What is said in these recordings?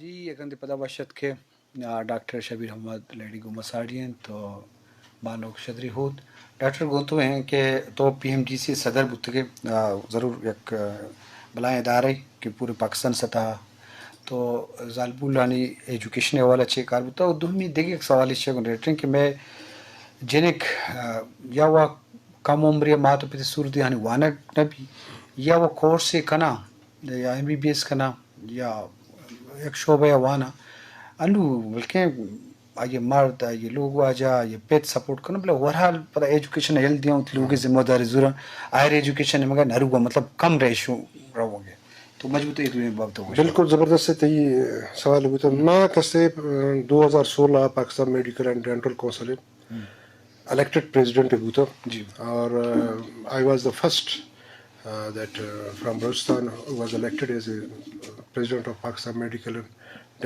جی، یک رندے پدا وش اتک ئے، آ، ڈاکٹر شبیر احمد لہڑی گوں ما ساڑی انت تو بانک شدری ہود۔ ڈاکٹر گوں تو ہیں کہ تو پی ایم ڈی سی صدر بوتگے، آ، ضرور یک، آ، بلائیں ادارے کہ پورے پاکستان سطح تو زالبولانی ایجوکیشن حوالہ چے کار بوتا۔ اور دومی دگہ یک سوال ایش گوں ریلیٹڈ کہ میں جنک، آ، یا وہ کم عمری مات و پت سور دیانی وانگ نہ بی، یا وہ کورس کنا، یا ایم بی بی ایس کنا، یا یک شعبہ یا وانا، انو بلکہ آئی مرد، آئی لوگ واجہ، آئی پت سپورٹ کنا، بلے اوورال پدا ایجوکیشن ہیل دیاں، لوگ ذمہ داری زورا، ہائر ایجوکیشن مگا نروگا، مطلب کم ریشو روگے۔ تو مجبوط ہے دوئیں بابت ہو۔ بالکل زبردست ہے تئی سوال بوتا۔ ما کسے، آ، دو ہزار سولہ Pakistan medical and dental council elected president بوتا۔ جی۔ اور، آ، I was the first, a, that, a, from Balochistan who was elected as a president of Pakistan Medical and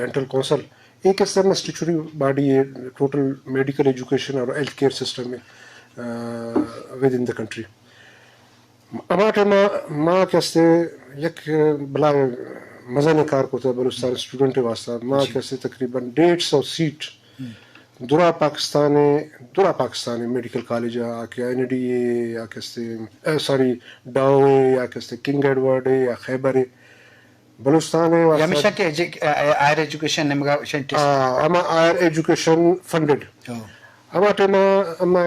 Dental Council۔ ایک اس میں اسٹیچوری باڈی ہے، ٹوٹل میڈیکل ایجوکیشن اور health care system میں، آ، within the country۔ ہما ٹائم ما کہ استے یک بلائیں مزن کار کتا بلوچستان اسٹوڈنٹ واسطہ۔ ما جی۔ کہ استے تقریباً ڈیڑھ سو سیٹ درا پاکستان، درا پاکستان میڈیکل کالج آ کہ این ڈی اے یا کہ استے، اے، سوری، ڈاؤ اے یا کہ استے کنگ ایڈورڈ اے یا خیبر اے، بلوچستان اے یا واسطہ ہمیشہ کہ ایجو-، اے، اے، ہائر ایجوکیشن نمگا شن ٹیسٹ۔ آ، ہما ہائر ایجوکیشن فنڈڈ۔ ہاں۔ ہما ٹائم ہما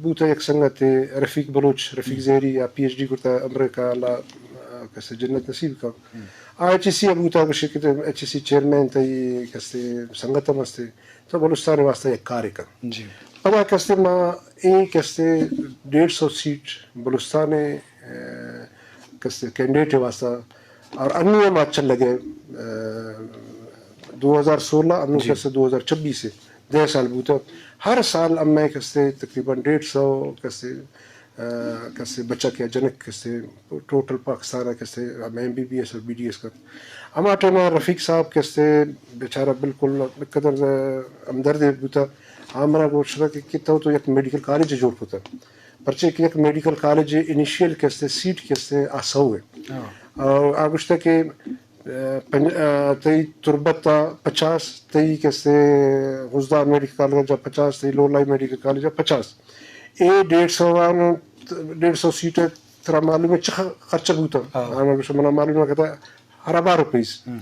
بوتا یک سنگت رفیق بلوچ، رفیق ہم۔ زہری یا پی ایچ ڈی کرتا امریکہ، اللہ، آ، کسے جنت نصیب کا۔ ہم۔ آ ایچ ای سی بوتا، گوشے کہ ایچ ای سی چیئرمین تئی کسے سنگت ہم استے، تو بلوچستان واسطہ یک کارے کن۔ جی۔ پدا کسے ما اے کسے ڈیڑھ سو سیٹ بلوچستان، آ، کسے کینڈیڈیٹ واسطہ اور انی ہم آ چل لگے، آ، دو ہزار سولہ، انو جی۔ کسے دو ہزار چھبیس ہے، دہ سال بوتا۔ ہر سال ہم میں کسے تقریباً ڈیڑھ سو کسے، آ، کسے بچک یا جنک کسے ٹوٹل پاکستان کسے ہم ایم بی بی ایس اور بی ڈی ایس کا۔ ہما ٹائم رفیق صاحب کسے بیچارہ بالکل قدر، آ، ہمدرد بوتا۔ آ منا گوشتا کہ، کہ تو تو یک میڈیکل کالج جوڑ کتا۔ پرچے کہ یک میڈیکل کالج انیشیل کہ استے، سیٹ کہ استے، آ سو ہے۔ ہاں۔ اور آ گوشتا کہ، آ، پنج-، آ، تئی تربت آ پچاس، تئی کہ استے، خضدار میڈیکل کالج آ پچاس، تئی لولائی میڈیکل کالج آ پچاس۔ اے ڈیڑھ سو آن، ڈیڑھ سو سیٹ ہے، ترا معلوم ہے چخ خرچہ بوتا؟ ہاں۔ آنا گوشتا منا معلوم ہے کتا ارباں روپیز۔ ہم۔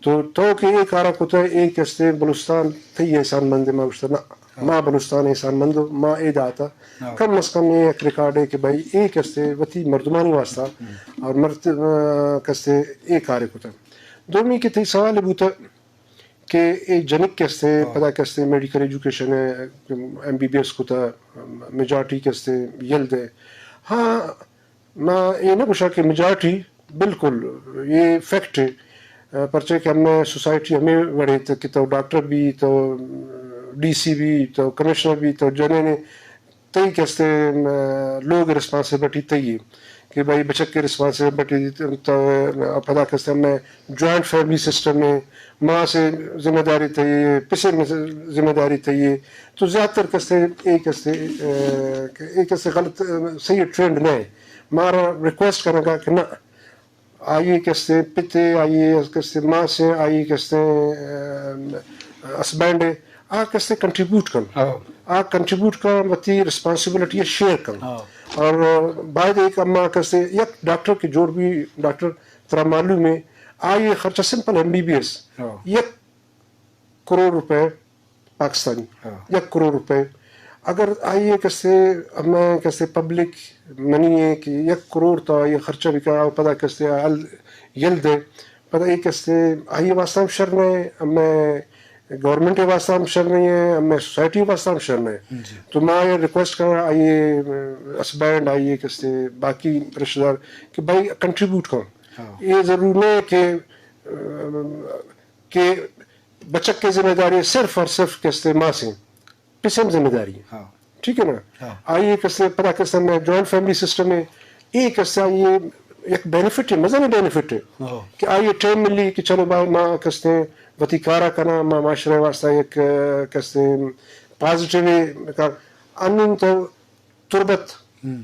تو، تو کہ اے کارا کتا، اے کہ استے بلوچستان تئی احسان مند ہے، ما گوشتا نا، ہاں۔ ما بلوچستان احسان مند، ما اے داتا۔ ہاں۔ کم از کم اے یک ریکارڈ ہے کہ بھائی اے کہ استے وتی مردمانی واسطہ ہم۔ اور مرد، آ، کہ استے اے کارے کتا۔ دومی کہ تئی سوال بوتا کہ اے جنک کہ استے، ہاں۔ پدا کہ استے میڈیکل ایجوکیشن ہے، ایم بی بی ایس کتا، میجارٹی کہ استے یل دے۔ ہاں، ما اے نہ گوشاں کہ میجارٹی، بالکل اے فیکٹ ہے۔ آ، پرچہ کہ ہمے سوسائٹی ہمے وڑے تک کہ تو ڈاکٹر بھی، تو ڈی سی بھی، تو کمشنر بھی، تو جنین تئی کہ استے، آ، لوگ رسپانسبلٹی تئی ہے کہ بھائی بچک کے رسپانسبلٹی تو پدا کہ استے ہمے جوائنٹ فیملی سسٹم ہے، ماں سے ذمہ داری تئی ہے، پسے میں ذمہ داری تئی ہے۔ تو زیادہ تر کہ استے، اے کہ استے، آ، اے کہ استے غلط، آ، صحیح ٹرینڈ نہ ہے۔ مارا ریکویسٹ کرنگا کہ نہ، آئی کہ استے پتے، آئی کہ استے ماں سے، آئی کہ استے، آ، ہسبینڈ ہے، آ کہ استے کنٹریبیوٹ کن۔ ہاں۔ آ کنٹریبیوٹ کن، وتی رسپانسبلٹی شیئر کن۔ ہاں۔ اور باید ایک اما کہ استے، یک ڈاکٹر کے جوڑ بھی، ڈاکٹر ترا معلوم ہے، آئی خرچہ simple M B B S. ہاں۔ یک کروڑ روپے پاکستانی، ہاں۔ یک کروڑ روپے۔ اگر آئی کسے، ہمیں کسے پبلک منی ہے کہ یک کروڑ تو آئی خرچہ بکا، پدا کسے ال-، یل دے، پدا اے کسے آئی واسطہ ہم شر نہیں، ہمیں گورنمنٹ واسطہ ہم شر نہیں ہے، ہمیں سوسائٹی واسطہ ہم شر نہیں۔ جی۔ تو میں یہ ریکویسٹ کرنا آئی ہسبینڈ، آئی کسے باقی رشتہ دار کہ بھائی کنٹریبیوٹ کرو۔ ہاں۔ یہ ضرور نہیں ہے کہ، کہ بچک کے ذمہ داری صرف اور صرف کسے ماں سے، پسے ہم ذمہ داری ہے۔ ہاں۔ ٹھیک ہے نا؟ ہاں۔ آئی کسے پدا کسے میں جوائنٹ فیملی سسٹم ہے، اے کسے آئی ایک بینیفٹ ہے، مزن بینیفٹ ہے ہاں۔ کہ آئی ٹائم ملی کہ چلو بھائی ما کسے وتی کارا کنا، ما معاشرے واسطہ ایک، آ، کسے پازیٹیو ہے کار۔ انن تو تربت ہم۔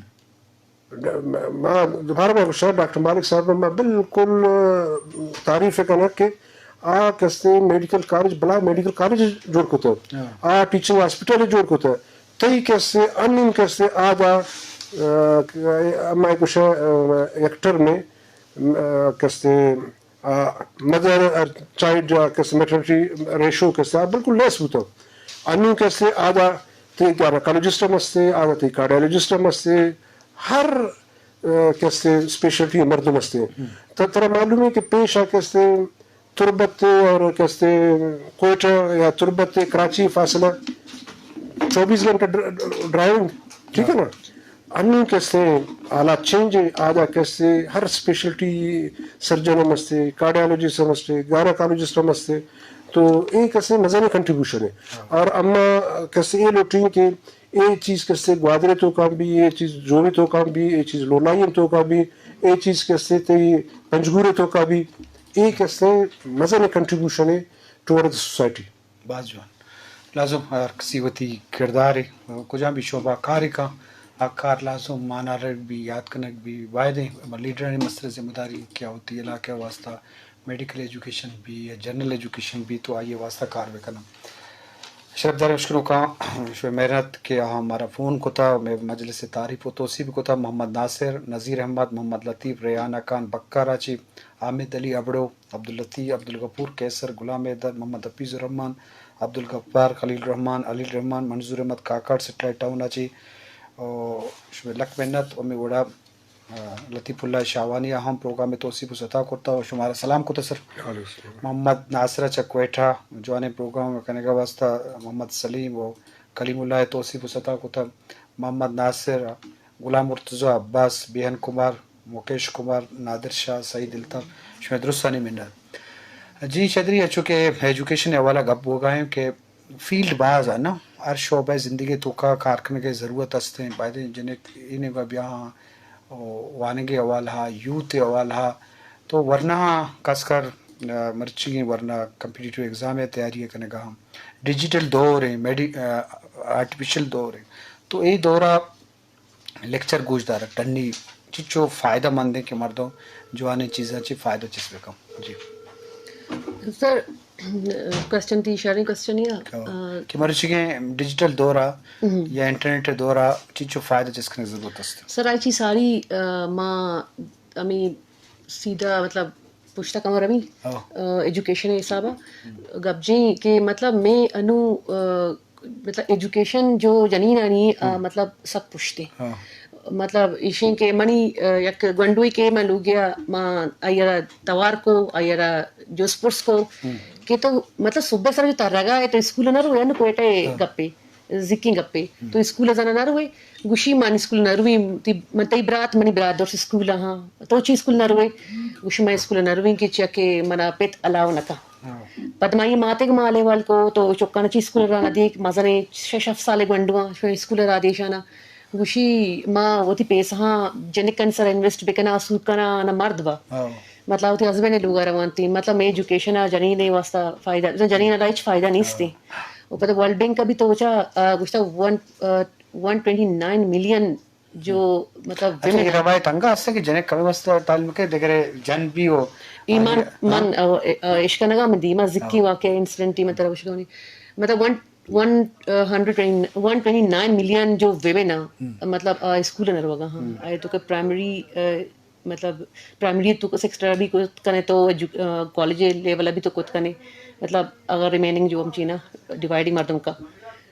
ما دوبارہ ما گوشاں ڈاکٹر مالک صاحب، ما بالکل تعریف کناں کہ آ کسے میڈیکل کالج، بلاہ میڈیکل کالج جوڑ کتہ، آ ٹیچنگ ہاسپٹل جوڑ کتہ، تئی کسے انون کسے آدا، آ، ہمے گوشہ، آ، ایکٹر میں، آ، کسے، آ، مدر اور چائلڈ یا کسے میٹرنٹی ریشو کسے آ بالکل لیس بوتہ۔ انون کسے آدا تئی گائناکالوجسٹ ہم استے، آدا تئی کارڈیالوجسٹ ہم استے، ہر، آ، کسے اسپیشلٹی مردم استے۔ تو ترا معلوم ہے کہ پیش آ کسے تربت اور کسے کوئٹہ یا تربت کراچی فاصلہ چوبیس گھنٹہ ڈر-، ڈرائیونگ، ٹھیک ہے نا؟ انو کسے حالات چینج ہے، آدا کسے ہر اسپیشلٹی سرجن ہم استے، کارڈیالوجسٹ ہم استے، گائناکالوجسٹ ہم استے، تو اے کسے مزنیں کنٹریبیوشن ہے۔ اور اما کسے اے لوٹیں کہ اے چیز کسے گوادر توکا بھی، اے چیز جوڑے توکا بھی، اے چیز لولائی توکا بھی، اے چیز کسے تئی پنجگور توکا بھی، اے کسے مزنیں کنٹریبیوشن ہے ٹوورڈ سوسائٹی۔ باز جوان۔ لازم ہر کسی وتی کردار ہے، کجام بھی شعبہ کار کا، آ کار لازم مانا رگ بھی، یاد کنگ بھی، باید ہے لیڈرانی مستر ذمہ داری کیا ہوتی ہے علاقے واسطہ، میڈیکل ایجوکیشن بھی یا جنرل ایجوکیشن بھی تو آئی واسطہ کار بکناں۔ شرفدار اشکنوکاں شوئے محنت کہ آہاں مارا فون کتا، مئے مجلس تعریف و توسیپ کتا، محمد ناصر، نذیر احمد، محمد لطیف، ریحانہ خان بکر آچی، حامد علی ابڑو، عبداللطیف، عبدالغفور، قیصر، غلام حیدر، محمد حفیظ الرحمن، عبدالغفار، خلیل الرحمن، علی الرحمن، منظور احمد کاکڑ، سیٹلائٹ ٹاؤن آچی، او، شوئے لک محنت، امی وڑا آ، لطیف اللہ شاہوانی ء ہم پروگرام ء توسیپ و ستا کرتا و شمارا سلام کتا سر۔ وعلیکم السلام۔ محمد ناصر ء چہ کوئٹہ جوانیں پروگرام کنگ ء واسطہ محمد سلیم و کلیم اللہ ء توسیپ و ستا کتا۔ محمد ناصر، غلام مرتضی، عباس، بیہن کمار، مکیش کمار، نادر شاہ، سعید الطاف، شمئے درستانی منت۔ جی شدری، انچو کہ ایجوکیشن ء حوالہ گپ بوگا ہیں کہ فیلڈ باز ء نا، ہر شعبہ زندگی توکا کار کنگ ء ضرورت است ہیں۔ بایدیں جنک اے نیمگا بیاہاں، او وانگی حوالہ، یوتھ حوالہ، تو ورنہ خاص کر، آ، مرچیگیں ورنہ کمپیٹیٹو ایگزام ء تیاری ء کنگا ہم۔ ڈیجیٹل دور ہیں، میڈی-، آ، آرٹیفیشل دور ہیں۔ تو اے دورا لیکچر گوش دارگ ٹنی چچو فائدہ مند ہیں کہ مردم جوانیں چیزاں چی فائدہ چست بکن۔ جی۔ سر، کوسچن تئی شریں کوسچن ہی آ، ہاں۔ آ، کہ مرچیگیں ڈیجیٹل دور آ ہم۔ یا انٹرنیٹ دور آ چچو فائدہ چست کنگ ضرورت است؟ سر، آئی چی ساری، آ، ما ہمیں سیدھا مطلب پشتا کمر ہمیں، ہاں۔ آ، ایجوکیشن حساب آ ہم۔ گپ جی کہ مطلب میں انو، آ، مطلب ایجوکیشن جو جنینانی، آ، ہم۔ مطلب سک پشتے۔ ہاں۔ مطلب ایشیں کہ منی، آ، یک گونڈوئی کہ من لوگیا ما آئیرا توار کو، آئیرا جوس پرس کو، ہم۔ کہ تو مطلب صبح سر جو ترگا ہے تو اسکول نہ روئے، انو کوئٹہ ہاں۔ گپے، زکی گپے۔ ہم۔ تو اسکول زنا نہ روئے، گوشی من اسکول نہ روی، تی، من تئی برات، منی برات دور اسکول ہاں، تو چی اسکول نہ روئے؟ گوشی من اسکول نہ روی کہ چیا کہ منا پت الاؤ نہ کا۔ ہاں۔ پد ما یہ ماتے کو مالے وال کو تو چکان چی اسکول رانا دیک مزنے شش ہفت سالے گونڈواں شو اسکول را دیشانا۔ گوشی ما وتی پیسہاں جنکن سر انویسٹ بکنا، سود کنا، آنا مرد با۔ ہاں۔ مطلب وتی ہسبینڈ لوگا روانتی، مطلب میں ایجوکیشن آ جنین واسطہ فائدہ، جنین را ہچ فائدہ نیستی۔ ہاں۔ و پد ورلڈ بینک کا بھی تو وچا، آ، گوشتا ون، آ، ون ٹوئنٹی نائن ملین جو مطلب اچھا، ویمن یہ ہیں۔ روایت انگا است کہ جنک کمی واسطہ تعلیم کے دگرے جن بھی ہو۔ ایمان آگے، من، ہاں۔ آ، آ، اشکنگا من دیما زکی ہاں۔ واقعہ انسیڈنٹ ہی مطلب اشکنی۔ مطلب ون، ون، آ، hundred twenty, one twenty nine million جو ویمن ہیں، ہم۔ مطلب، آ، اسکول نہ روگا ہاں۔ ہم۔ آئے تو کہ پرائمری، آ، مطلب پرائمری تو سکس بھی کت کنے تو ایجو-، آ، کالج لیول بھی تو کت کنے۔ مطلب اگر ریمیننگ جو ہم چینا ڈیوائڈ ہی مردم کا۔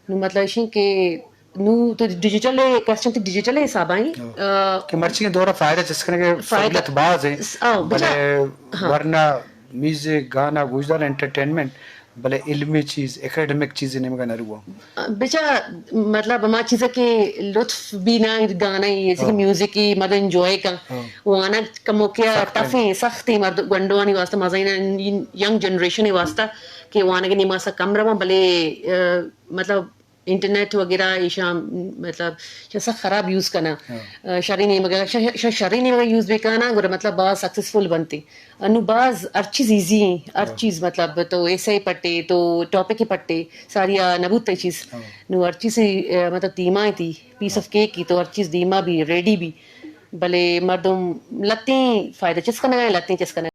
نو مطلب اشیں کہ نو تو ڈیجیٹل ہے، کوسچن تو ڈیجیٹل ہے حساب آئیں۔ ہاں۔ آ، کہ مرچی کے دورہ فائدہ چس کرنے کے فائدہ۔ سہولت باز ہیں۔ س-، آؤ، بچا، بلے ہاں۔ ورنہ میوزک، گانا، گوشدار، انٹرٹینمنٹ، بلے علمی چیز، اکیڈمک چیز نیمگا نہ روا۔ آ، بچا، مطلب ہما چیز کہ لطف بھی نہ گانا ہی، جیسے کہ ہاں۔ میوزک ہی مطلب انجوائے کا۔ ہاں۔ وانا کموکیا سخت ہے۔ ٹف ہیں، سخت ہیں، مرد گونڈوانی واسطہ مزہ ہی نہ، ینگ جنریشن واسطہ کہ وانا کے نیما سا کم رواں، بلے، آ، مطلب انٹرنیٹ وغیرہ ایشاں مطلب ایشاں سک خراب یوز کناں۔ ہاں۔ آ، شریں نیمگ ء، ش-، ش-، شریں نیمگ ء یوز بہ کناں، گڑا مطلب باز سکسیسفل بنت۔ انو باز ہر چیز ایزی ہیں، ہر ہاں۔ چیز مطلب تو ایسے پٹے، تو ٹاپک پٹے، ساری آ نہ بوت چیز۔ ہاں۔ نو ہر چیز، آ، مطلب دیما تھی، پیس آف کیک کی تو ہر چیز دیما بھی، ریڈی بھی۔ بلے مردم لتیں فائدہ چس کنگا، لتیں چس کنگا۔